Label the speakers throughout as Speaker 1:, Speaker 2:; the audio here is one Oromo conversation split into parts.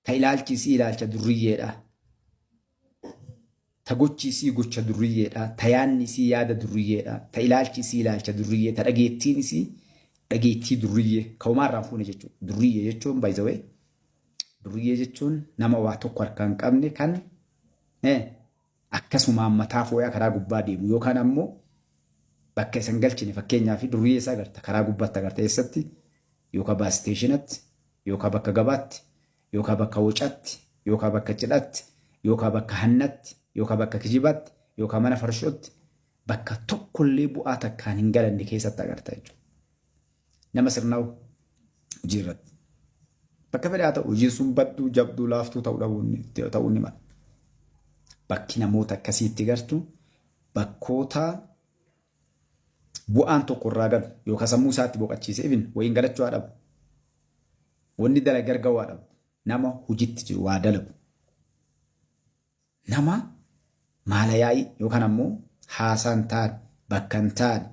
Speaker 1: Ta ilaalchi isii ilaalcha durriyyeedha. Ta gochi isii gocha durriyyeedha. Ta yaanni isii yaada durriyyeedha. Ta ilaalchi isii ilaalcha durriyyee. Ta dhageettiin isii dhageettii durriyyee. Ka homaa irraa hin fuune jechuudha. Durriyyee jechuun by the way durriyyee jechuun nama waa tokko harkaa hin qabne kan akkasumaan mataa fooyaa karaa gubbaa deemu yookaan ammoo bakka isan galchine. Fakkeenyaaf, durriyyee isaa agarta karaa gubbaatti, agarta eessatti, yookaan bus stationatti, yookaan bakka gabaatti, yookaan bakka wocatti, yookaan bakka cidhatti, yookaan bakka hannatti, yookaan bakka kijibaatti, yookaan mana farshootti, bakka tokkollee bu'aa takkaan hin galanne keessatti agarta jechuudha. Nama sirnaa'u hojii irratti. Bakka fedhe haa ta'u, hojiin sun badduu, jabduu, laaftuu ta'uu dhabuun ta'uu ni mala. Bakki namoota akkasiitti gartu bakkoota bu'aan tokko irraa galu yookaan sammuu isaatti boqochiise ibin wayiin galachuu haa dhabu. Wanni dalage argawuu haa dhabu. Nama hojiitti jiru, waa dalagu. Nama maala yaa'ii yookaan ammoo haasaa hin taane, bakka hin taane,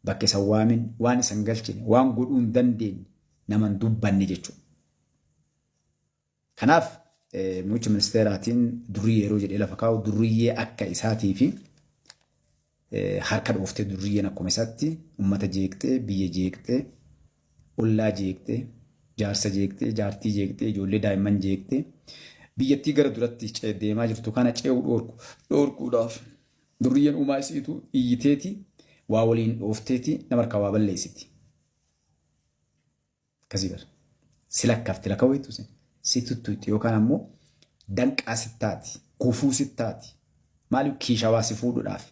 Speaker 1: bakka isa waamin, waan isa hin galchine, waan godhuu hin dandeenye nama hin dubbanne jechuudha. Kanaaf muummicha ministeeraatiin durriyyee yeroo jedhee lafa kaa'u, durriyyee akka isaatii fi harka dhooftee, durriyyeen akkuma isaatti uummata jeeqxee, biyya jeeqxee, ollaa jeeqxee, jaarsa jeeqxee, jaartii jeeqxee, ijoollee daa'imman jeeqxee, biyyattii gara duratti deemaa jirtu kana ce'uu dhoorku dhoorkuudhaaf durriyyeen uumaa isiitu iyyiteeti waa waliin dhoofteeti nama harkaa waa balleessiti. Akkasii bara. Si lakkaafti lakka wayitu si tuttuutti yookaan ammoo danqaa sittaati, gufuu sittaati. Maaliif? Kiishawaa si fuudhuudhaaf.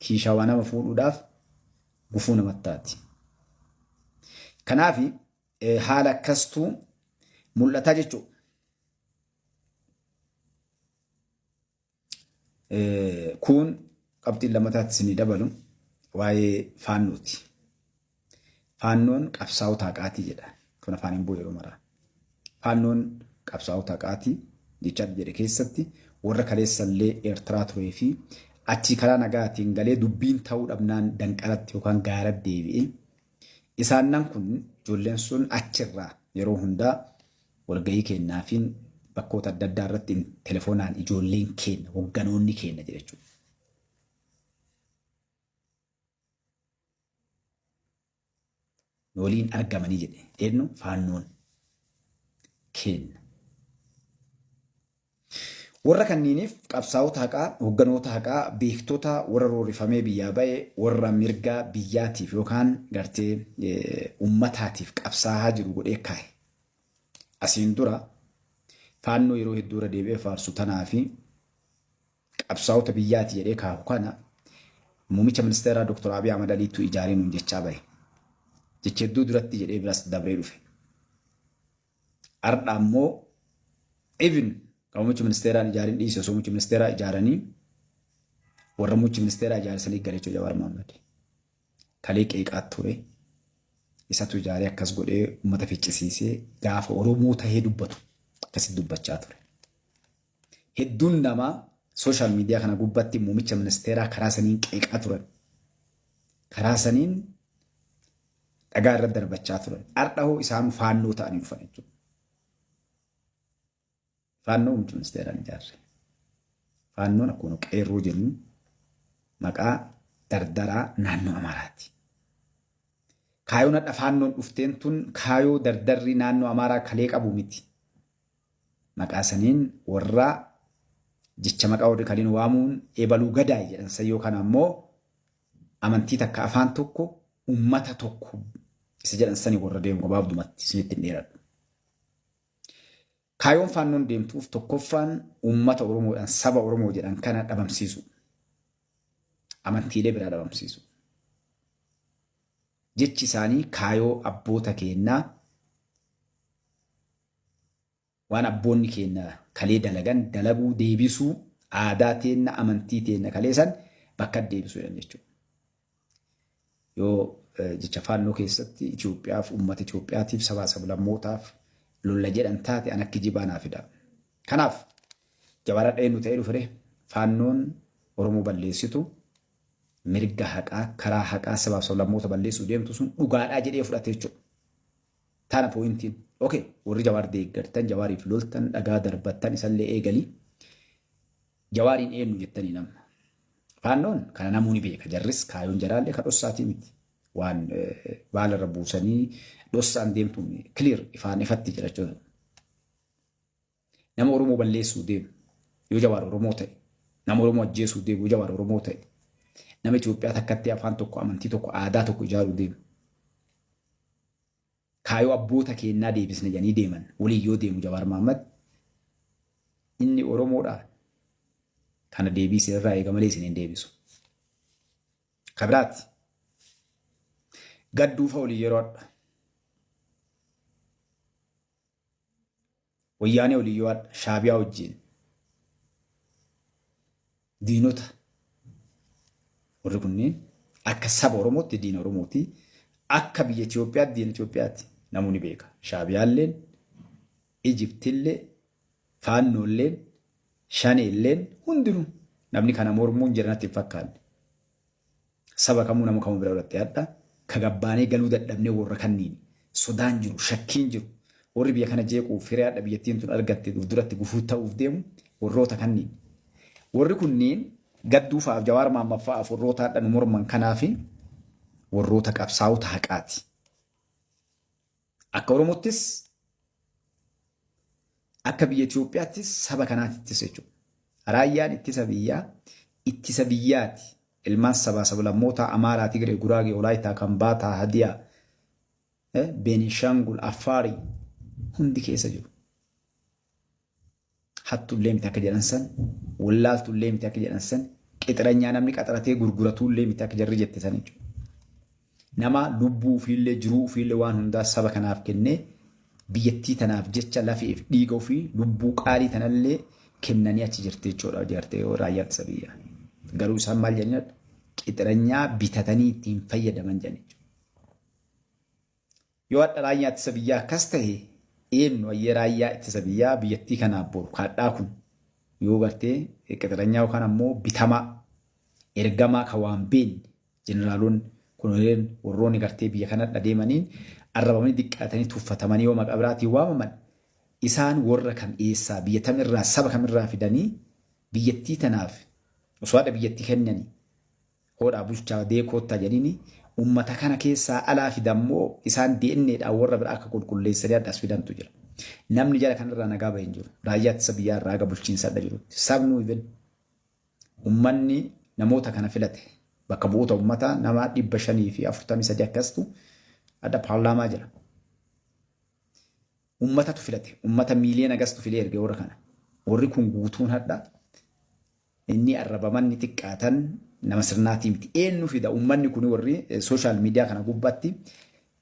Speaker 1: Kiishawaa nama fuudhuudhaaf gufuu namatti taati. Kanaaf haala akkastuu mul'ataa jechuudha. Kun qabxiin lammataatti isinii dabalu waa'ee faannooti. Faannoon qabsaa'ota haqaatii jedha. Kun afaan hin bu'u yeroo maraa. Faannoon qabsaa'ota haqaatii jecha jedhe keessatti warra kaleessallee Eertiraa turee fi achii karaa nagaatiin galee dubbiin ta'uu dhabnaan danqaratti yookaan gaaratti deebi'e. Isaannan kun, ijoolleen sun achirraa yeroo hundaa walgahii kennaafiin bakkoota adda addaa irratti telefoonaan ijoolleen keenya, hogganoonni keenya jedha jechuudha. Waliin argamanii jedhe, eenyu? Faannoon keenya. Warra kanniiniif qabsaa'ota haqaa, hogganoota haqaa, beektota, warra roorrifamee biyyaa ba'e, warra mirga biyyaatiif yookaan gartee ummataatiif qabsaa'aa jiru godhee kaa'e. Asiin dura faannoo yeroo hedduu irra deebi'ee faarsu tanaa fi qabsaa'ota biyyaati jedhee kaahu kana muummicha ministeeraa Dr. Abiy Ahmad Aliitu ijaaree nuun jechaa bahe. Jecha hedduu duratti jedhee biras dabree dhufe. Ardha ammoo even kan muummichi ministeeraan ijaarin dhiise, osoo muummichi ministeeraa ijaaranii warra muummichi ministeeraa ijaarsanii gale jechuudha. Jawaar Mohaammed. Kalee qeeqaa ture. Isatu ijaaree akkas godhee uummata ficcisiisee gaafa Oromoo tahee dubbatu akkasitti dubbachaa ture. Hedduun namaa social media kana gubbatti muummicha ministeeraa karaa saniin qeeqaa turan. Karaa saniin dhagaa irra darbachaa turan. Har'a hoo isaan faannoo ta'anii dhufan jechuudha. Faannoo muummicha ministeeraan ijaarre. Faannoon akkuma qeerroo jennu maqaa dardaraa naannoo Amaaraati. Kaayoon hadha faannoon dhufteen tun kaayoo dardarri naannoo Amaaraa kalee qabu miti. Maqaa saniin warra jecha maqaa warri kaliin waamuun eebaluu gadaay jedhan san yookaan ammoo amantii takka, afaan tokko, ummata tokko isa jedhan sani warra deemu. Gabaabdumatti isinitti hin dheeradhu. Kaayoon faannoon deemtuuf tokkoffaan uummata Oromoodhaan saba Oromoo jedhan kana dhabamsiisu. Amantiilee biraa dhabamsiisu. Jechi isaanii kaayoo abboota keennaa, waan abboonni keenya kalee dalagan dalaguu deebisuu, aadaa teenna, amantii teenna kalee san bakka deebisuu jedhan jechuudha. Yoo jecha faannoo keessatti Itoophiyaaf, uummata Itoophiyaatiif, sabaa sablammootaaf lolla jedhan taate an akka jibaa naa fida. Kanaaf Jawaar hadha eenyu ta'ee dhufe? Faannoon Oromoo balleessitu, mirga haqaa, karaa haqaa sabaaf sablammoota balleessuu deemtu sun dhugaadhaa jedhee fudhate jechuudha. Tana pointiin. Okay, warri Jawaar deeggartan, Jawaariif loltan, dhagaa darbattan isallee eegali. Jawaariin eenyu jettanii nama. Faannoon kana namuu ni beeka. Jarris kaayoon jaraallee ka dhossaatii miti. Waan baala irra buusanii dhossaan deemtuun clear ifaan ifatti jira jechuudha. Nama Oromoo balleessuu deemu yoo Jawaar Oromoo ta'e, nama Oromoo ajjeesuu deemu yoo Jawaar Oromoo ta'e, nama Itoophiyaa takkatti afaan tokko, amantii tokko, aadaa tokko ijaaruu deemu. Kaayoo abboota keennaa deebisna jedhanii deeman waliin yoo deemu Jawaar Mahaammad inni Oromoodha. Kana deebii isin irraa eega malee isin hin deebisu. Ka biraatti gadduufa waliin yeroo hadha. Wayyaanee waliin yoo hadha Shaabiyaa wajjin diinota warri kunneen akka saba Oromootti diina Oromooti. Akka biyya Itoophiyaatti diina Itoophiyaati. Namuu ni beeka. Shaabiyaalleen, Ijiptillee, Faannoolleen, Shaneelleen hundinuu namni kana mormuun jira natti hin fakkaanne. Saba kamuu nama kamuu bira irratti hadha ka gabbaanee galuu dadhabnee warra kanniini. Sodaan jiru, shakkiin jiru. Warri biyya kana jeequuf hiree hadha biyyattiin tun argatte uf duratti gufuu ta'uuf deemu warroota kanniini. Warri kunniin Gadduu fa'aaf Jawaar Mahaammad fa'aaf warroota hadha nu morman kanaafi warroota qabsaa'ota haqaati. Akka Oromottis akka biyya Itoophiyaattis saba kanaatittis jechuudha. Raayyaan ittisa biyyaa ittisa biyyaati. Ilmaan sabaa sablammootaa Amaaraa, Tigree, Guraagee, Walaayittaa, Kambaataa, Hadiyaa, Beenishaangul, Affaarii hundi keessa jiru. Hattullee miti akka jedhan san, wallaaltullee miti akka jedhan san, qixranyaa namni qaxaratee gurguratullee miti akka jarri jette san jechuudha. Nama lubbuu ofiillee jiruu ofiillee waan hundaa saba kanaaf kennee biyyattii tanaaf jecha lafeef dhiiga ofii lubbuu qaalii tanallee kennanii achi jirti jechuudha jartee raayyaa ittisa biyyaa. Garuu isaan maal jedhanii qixranyaa bitatanii ittiin fayyadaman jedhanii jechuudha. Yoo hadha raayyaa ittisa biyyaa akkas tahe eennu ayyee raayyaa ittisa biyyaa biyyattii kanaaf boru kaadhaa kun yoo gartee qixaranyaa yookaan ammoo bitamaa ergamaa ka waan beenne jeneraalonni konoleen warroonni gartee biyya kana hadha deemaniin arrabamanii diqqaatanii tuffatamanii yoo maqaa biraatiin waamaman isaan warra kam eessaa biyya tamirraa saba kamirraa fidanii biyyattii tanaaf osoo hadha biyyattii kennanii Hoodhaa bulchaa dee koottaa jedhini ummata kana keessaa alaa fidan moo isaan DNA dhaan warra biraa akka qulqulleessanii adda as fidantu jira. Namni jara kanarraa nagaa bahe hin jiru. Raayyaa ittisa biyyaa irraa haga bulchiinsa adda jirutti. Sabnuu even ummanni namoota kana filate bakka bu'oota ummataa nama 543 akkastu adda paarlaamaa jira. Ummatatu filate. Ummata miiliyoona gastu filee erge warra kana. Warri kun guutuun hadha inni arrabaman ni xiqqaatan nama sirnaatii miti. Eenyu fida ummanni kun warri sooshaal miidiyaa kana gubbaatti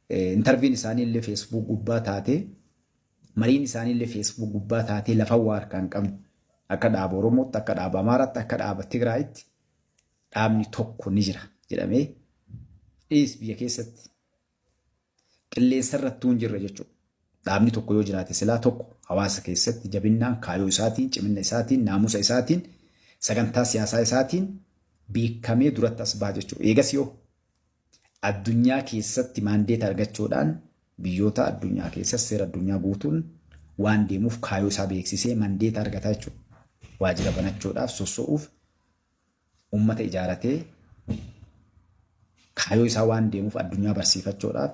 Speaker 1: intarviin isaanii illee feesbuuk gubbaa taatee mariin isaanii illee feesbuuk gubbaa taatee lafa waa harkaa hin qabne. Akka dhaaba Oromootti, akka dhaaba Amaaraatti, akka dhaaba Tigraayitti dhaabni tokko ni jira jedhamee dhiis biyya keessatti qilleensa irrattuu hin jirre jechuudha. Dhaabni tokko yoo jiraate silaa tokko hawaasa keessatti jabinnaan kaayoo isaatiin, cimina isaatiin, naamusa isaatiin, sagantaa siyaasaa isaatiin beekamee duratti as baha jechuudha. Eegas yoo addunyaa keessatti maandeeta argachuudhaan biyyoota addunyaa keessas seera addunyaa guutuun waan deemuuf kaayoo isaa beeksisee mandeeta argata jechuudha. Waajjira banachuudhaaf sosso'uuf ummata ijaaratee kaayoo isaa waan deemuuf addunyaa barsiifachuudhaaf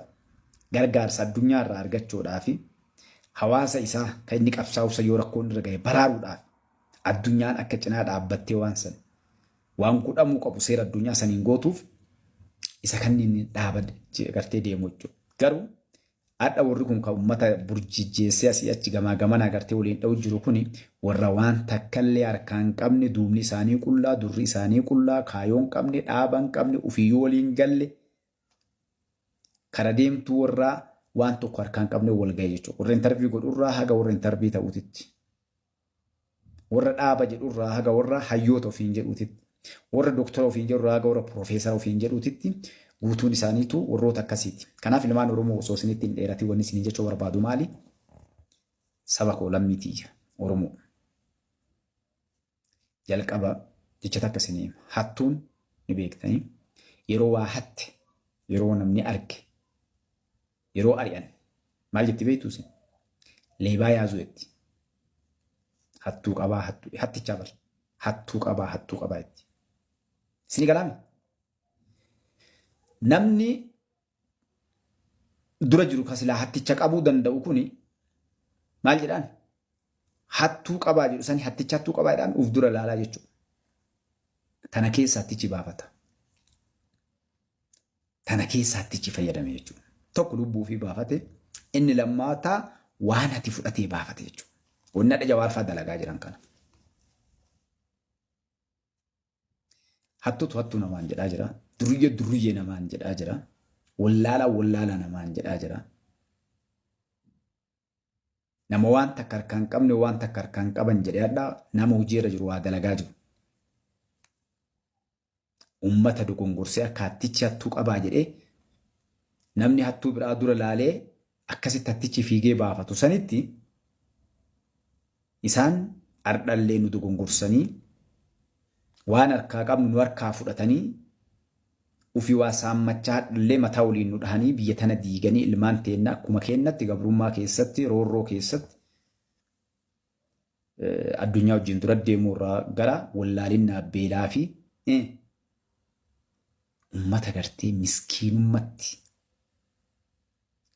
Speaker 1: gargaarsa addunyaa irraa argachuudhaaf hawaasa isaa kan inni qabsaa'uuf yoo rakkoon irra gahe baraaruudhaaf addunyaan akka cinaa dhaabbattee waan san waan godhamuu qabu seera addunyaa saniin gootuuf isa kanneen dhaaba gartee deemu jechuudha. Garuu Hadha warri kun kan ummata burjijjeessee asii achi gamaa gamanaa gartee waliin dha'u jiru kuni warra waan takkallee harkaa hin qabne duubni isaanii qullaa durri isaanii qullaa kaayoo hin qabne dhaaba hin qabne ufiyyuu waliin galle kara deemtuu warraa waan tokko harkaa hin qabne wal gahe jechuudha. Warra intarvii godhurraa haga warra intarvii ta'uutitti. Warra dhaaba jedhurraa haga warra hayyoota ofiin jedhuutitti, warra doktora ofiin jedhurraa haga warra piroofeesara ofiin jedhuutitti guutuun isaaniitu warroota akkasiiti. Kanaaf ilmaan Oromoo osoo isinitti hin dheeratin wanni isiniin jechuu barbaadu maali? Saba koo lammii tiyya Oromoo. Jalqaba jecha takka isinii hima. Hattuun ni beektanii yeroo waa hatte yeroo namni arge yeroo ari'an maal jetti beektuu isin? Leebaa yaazuu jetti. Hattuu qabaa hattuu hattichaa bar. Hattuu qabaa hattuu qabaa jetti. Isinii galaami? Namni dura jiru ka silaa hatticha qabuu danda'u kuni maal jedhaan? Hattuu qabaa jedhu sani hatticha hattuu qabaa jedhaan uf dura laalaa jechuudha. Tana keessa hattichi baafata. Tana keessa hattichi fayyadame jechuudha. Tokko lubbuu ofii baafate, inni lammaataa waan ati fudhatee baafate jechuudha. Wanni hadha Jawaar fa'aa dalagaa jiran kana. Hattuutu hattuu namaan jedhaa jira. Durriyyee durriyyee namaan jedhaa jira. Wallaalaa wallaalaa namaan jedhaa jira. Nama waan takka harkaa hin qabne waan takka harkaa hin qaban jedhee hadha nama hojii irra jiru waa dalagaa jiru. Ummata dogongorsee akka hattichi hattuu qabaa jedhee namni hattuu biraa dura laalee akkasitti hattichi fiigee baafatu sanitti isaan ardhallee nu dogongorsanii waan harkaa qabnu nu harkaa fudhatanii Ufii waa saammachaa hadhallee mataa waliin nu dhahanii biyya tana diiganii ilmaan teenna akkuma keennatti gabrummaa keessatti roorroo keessatti addunyaa wajjin dura deemuu irraa gara wallaalinnaa beelaa fi ummata gartee miskiinummatti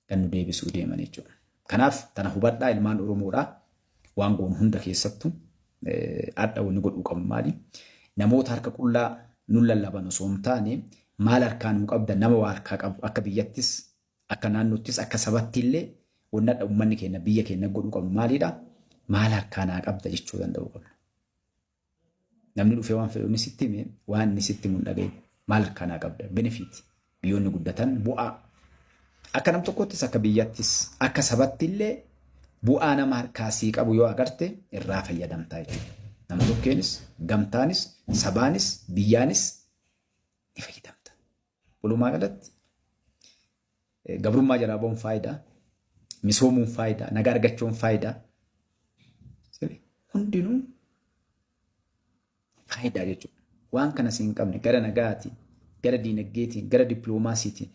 Speaker 1: kan nu deebisuu deeman jechuudha. Kanaaf tana hubadhaa ilmaan Oromoodhaa waan goonu hunda keessattuu hadha wanni godhuu qabnu maali? Namoota harka qullaa nu lallaban osoo hin taane maal harkaa nuu qabda nama waa harkaa qabu akka biyyattis akka naannottis akka sabatti illee wanni hadha uummanni keenya biyya keenya godhuu qabnu maalidha? Maal harkaa naa qabda jechuu danda'uu qabna. Namni dhufee waan fedhu inni sitti hime waan inni sitti himu hin dhagahin. Maal harkaa naa qabda? Benefit. Biyyoonni guddatan bu'aa. Akka nam tokkottis akka biyyattis akka sabatti illee bu'aa nama harkaa sii qabu yoo agarte irraa fayyadamtaa jechuudha. Nam tokkeenis, gamtaanis, sabaanis, biyyaanis ni fayyadamta. Walumaa galatti gabrummaa jalaa ba'uun faayidaa, misoomuun faayidaa, nagaa argachuun faayidaa. Hundinuu faayidaa jechuudha. Waan kana siin qabne gara nagaatiin, gara diinagdeetiin, gara dippiloomaasiitiin,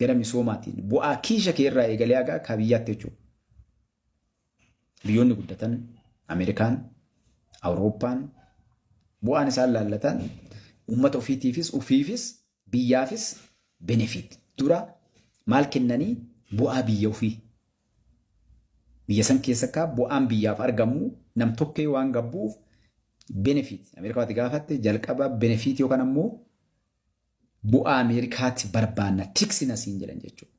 Speaker 1: gara misoomaatiin bu'aa kiisha kee irraa eegalee haga akka biyyaatti jechuudha. Biyyoonni guddatan Ameerikaan, Awurooppaan bu'aan isaan laallatan uummata ofiitiifis ofiifis biyyaafis benefit dura maal kennanii bu'aa biyya ofii. Biyya san keessa akka bu'aan biyyaaf argamu nam tokkee waan gabbuuf benefit Ameerikaatti gaafatte jalqaba benefit yookaan ammoo bu'aa Ameerikaatti barbaanna tiksina siin jedhan jechuudha.